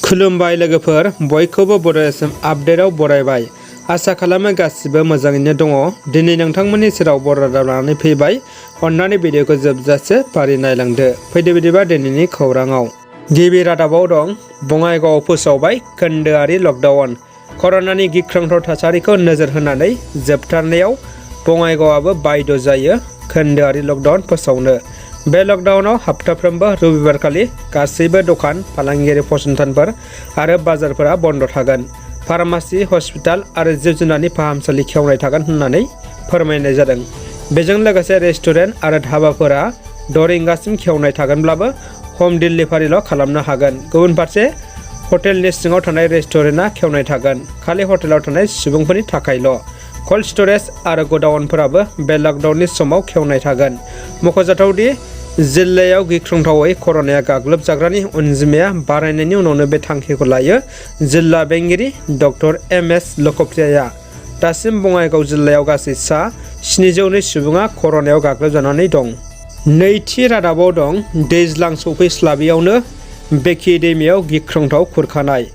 खुलुमबाय लोगोफोर, बयखौबो बड' एसएम आपडेटआव बरायबाय। आसा खालामो गासिबो मोजाङैनो दङ। दिनै नोंथांमोननि सेराव बर' रादाब लानानै फैबाय। अन्नानै भिडिअखौ जोबजासे फारि नायलांदो। फैदो बिदिबा दिनैनि खौराङाव। गिबि रादाबाव दं, बङाइगावआव फोसावबाय खोन्दोआरि लकडाउन। कर'नानि गिख्रंथाव थासारिखौ नोजोर होनानै जोबथारनायाव बङाइगावआबो बाध्य जायो खोन्दोआरि लकडाउन फोसावनो। बे लकडाउनाव हाप्ताफ्रोमबो रबिबारखालि गासैबो दखान, फालांगियारि फसंथानफोर आरो बाजारफोरा बन्द थागोन। फार्मासि, हस्पिटाल आरो जिब-जुनारनि फाहामसालि खेवनाय थागोन होननानै फोरमायनाय जादों। बेजों लोगोसे रेस्टुरेन्ट आरो धाबाफोरा 6 रिंगासिम खेवनाय थागोनब्लाबो हम डिलिभारिल' खालामनो हागोन। गुबुन फारसे हटेलनि सिङाव थानाय रेस्टुरेन्टआ खेवनाय थागोन, खालि हटेलाव थानाय सुबुंफोरनि थाखायल'। कल्ड स्टरेज आरो गडाउनफोराबो बे लकडाउननि समाव खेवनाय थागोन। मख'जाथावदि जिल्लायाव गिख्रंथावै कर'नाया गाग्लोबजाग्रानि अनजिमाया बारायनायनि उनावनो बे थांखिखौ लायो जिल्ला बेंगिरि डक्टर एम.एस. लख'प्रियाया। दासिम बङाइगाव जिल्लायाव गासै सा 702 सुबुङा कर'नायाव गाग्लोबजानानै दं। नैथि रादाबाव दं, दैज्लां सफैस्लाबियावनो बेखि दैमायाव गिख्रंथाव खुरखानाय।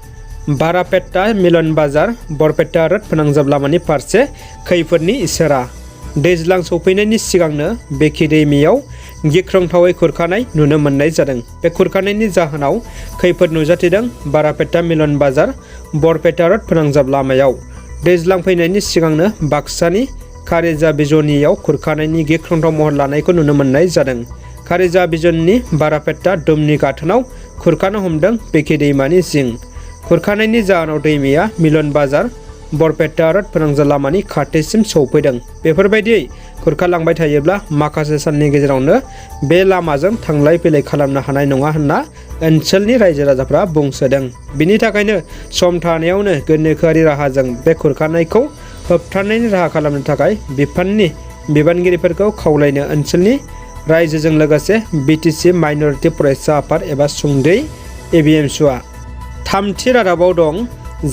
बारापेटा मिलन बाजार, बरपेटा रोड फोनांजाब लामानि फारसे खैफोदनि इसारा। दैज्लां सफैनायनि सिगांनो बेखि दैमायाव गिख्रंथावै खुरखानाय नुनो मोननाय जादों। बे खुरखानायनि जाहोनाव खैफोद नुजाथिदों बारापेटा मिलन बाजार, बरपेटा रोड फोनांजाब लामायाव। दैज्लां फैनायनि सिगांनो बाक्सानि कारिजा बिजनीयाव खुरखानायनि गिख्रंथाव महर लानायखौ नुनो मोननाय जादों। कारिजा बिजनी बारापेटा दुमनि गाथोनाव खुरखानो हमदों बेखि दैमानि जिं। खुरखानायनि जाहोनाव दैमाया मिलन बाजार, बरपेटा रोड फोनांजाब लामानि खाथिसिम सौफैदों। बेफोरबायदियै खुरखालांबाय थायोब्ला माखासे साननि गेजेरावनो बे लामाजों थांलाय फैलाय खालामनो हानाय नङा होनना ओनसोलनि रायजो राजाफ्रा बुंसोदों। बिनि थाखायनो सम थानायावनो गोनोखोआरि राहाजों बे खुरखानायखौ होबथानायनि राहा खालामनो थाखाय बिफाननि बिबानगिरिफोरखौ खावलायनो ओनसोलनि रायजोजों लोगोसे बिटिसि माइनरिटि फरायसा आफाद एबा सुंदयै एबिएमसुआ। थामथि रादाबाव दं,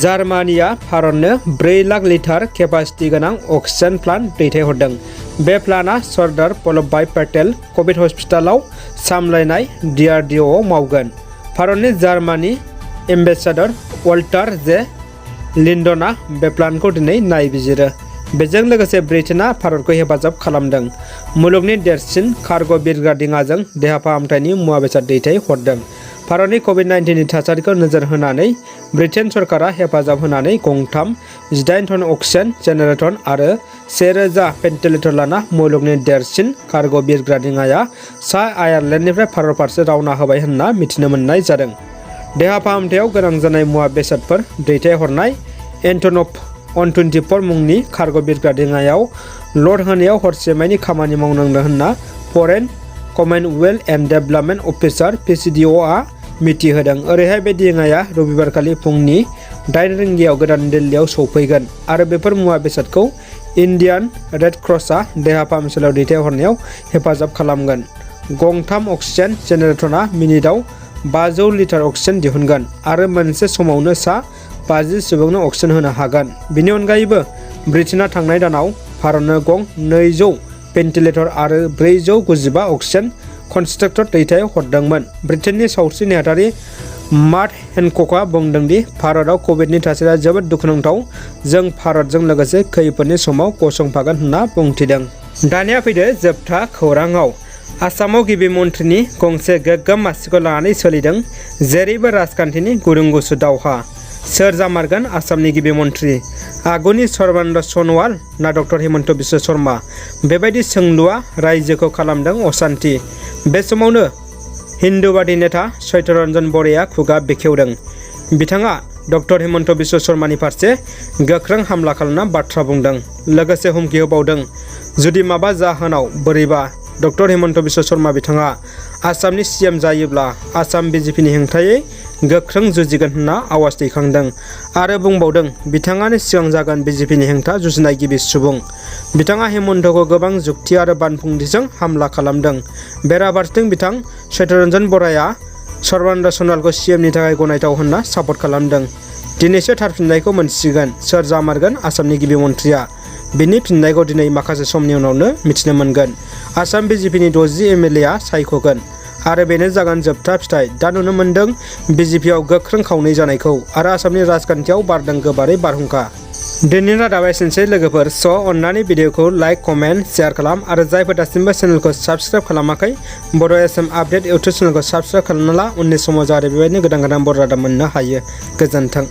जार्मानिया भारतनो 4 लाख लिटार केपासिटि गोनां अक्सिजेन प्लान्ट दैथायहरदों। बे प्लान्टआ सरदार बल्लभभाई पेटेल कभिड हस्पिटालाव सामलायनाय DRDOआव मावगोन। भारतनि जार्मानि एम्बेसाडर वाल्टार जे लिन्डनआ बे प्लान्टखौ दिनै नायबिजिरो। बेजों लोगोसे ब्रिटेनआ भारतखौ हेफाजाब खालामदों। मुलुगनि देरसिन कार्ग' बिरग्रा दिङाजों देहा फाहामथायनि मुवा बेसाद दैथाय हरदों। भारतनि कभिड-19नि थासारिखौ नोजोर होनानै ब्रिटेन सरकारा हेफाजाब होनानै गंथाम 18 टन अक्सिजेन जेनेरेटर आरो 1000 भेन्टिलेटर लाना मुलुगनि देरसिन कार्ग' बिरग्रा दिङाया सा आयारलेन्डनिफ्राय भारत फारसे रावना होबाय होनना मिथिनो मोननाय जादों। देहा फाहामथायाव गोनां जानाय मुवा बेसादफोर दैथायहरनाय एन्टनभ 124 मुंनि कार्ग' बिरग्रा दिङायाव लड होनायाव हरसेमानि खामानि मावनांदों होनना foreign commonwealth and development officer PCDOआ मिथिहोदों। ओरैहाय बे दिङाया रबिबारखालि फुंनि 8 रिंगायाव गोदान दिल्लीयाव सौफैगोन आरो बेफोर मुवा बेसादखौ इन्डियान रेड क्रसआ देहा फाहामसालियाव दैथायहरनायाव हेफाजाब खालामगोन। गंथाम अक्सिजेन जेनेरेटरआ मिनिटआव 500 लिटार अक्सिजेन दिहुनगोन आरो मोनसे समावनो सा 50 सुबुंनो अक्सिजेन होनो हागोन। बेनि अनगायैबो ब्रिटेनआ थांनाय दानाव भारतनो गं 200 भेन्टिलेटर आरो 495 अक्सिजेन कनसेन्ट्रेटर दैथाय हरदोंमोन। ब्रिटेननि सावस्रि नेहाथारि मार्क हेनककआ बुंदों दि भारतआव कभिडनि थासारिया जोबोद दुखुनांथाव। जों भारतजों लोगोसे खैफोदनि समाव गसंफागोन होनना बुंथिदों। दानिया फैदो जोबथा खौराङाव। आसामाव गिबि मन्थ्रिनि गंसे गोग्गोम मासिखौ लानानै सोलिदों जेरैबो राजखान्थिनि गुदुं गुसु दावहा। सोर जामारगोन आसामनि गिबि मन्थ्रि? आगुनि सर्बानन्द सन'वाल ना डक्टर हिमन्त बिश्व शर्मा? बेबायदि सोंलुआ रायजोखौ खालामदों असान्थि। बे समावनो हिन्दुबादि नेता चैतरन्जन बराया खुगा बेखेवदों। बिथाङा डक्टर हिमन्त बिश्व शर्मानि फारसे गोख्रों हामला खालामना बाथ्रा बुंदों। लोगोसे हुमखि होबावदों, जुदि माबा जाहोनाव बोरैबा डक्टर हिमन्त बिश्व शर्मा बिथाङा आसामनि CM जायोब्ला आसाम BJPनि हेंथायै गोख्रों जुजिगोन होनना आवाज दैखांदों आरो बुंबावदों बिथाङानो सिगां जागोन BJPनि हेंथा जुजिनाय गिबि सुबुं। बिथाङा हेमन्तखौ गोबां जुक्ति आरो बानबुंथिजों हामला खालामदों। बेराफारसेथिं बिथां चैतरन्जन बराया सर्बानन्द सन'वालखौ CMनि थाखाय गनायथाव होनना सापर्ट खालामदों। दिनैसो थार फिननायखौ मोनसिगोन सोर जामारगोन आसामनि गिबि मन्थ्रिया। बिनि फिननायखौ दिनै माखासे समनि उनावनो मिथिनो मोनगोन। आसाम BJPनि 60 MLA आ सायख'गोन। आरो बेनो जागोन जोबथा फिथाइ। दा नुनो मोन्दों बिजेपिआव गोख्रों खावनै जानायखौ आरो आसामनि राजखान्थियाव बारदों गोबारै बारहुंखा। दिनैनि रादाबा एसेनोसै लोगोफोर। अन्नानै भिडिअखौ लाइक, कमेन्ट, शेयार खालाम आरो जायफोर दासिमबो चेनेलखौ साबस्क्राइब खालामाखै बड' एसएम आपडेट इउटुब चेनेलखौ साबस्क्राइब खालामना ला। उननि समाव जाहाथे बेबायदिनो गोदान बर' रादाब मोननो हायो। गोजोन्थों।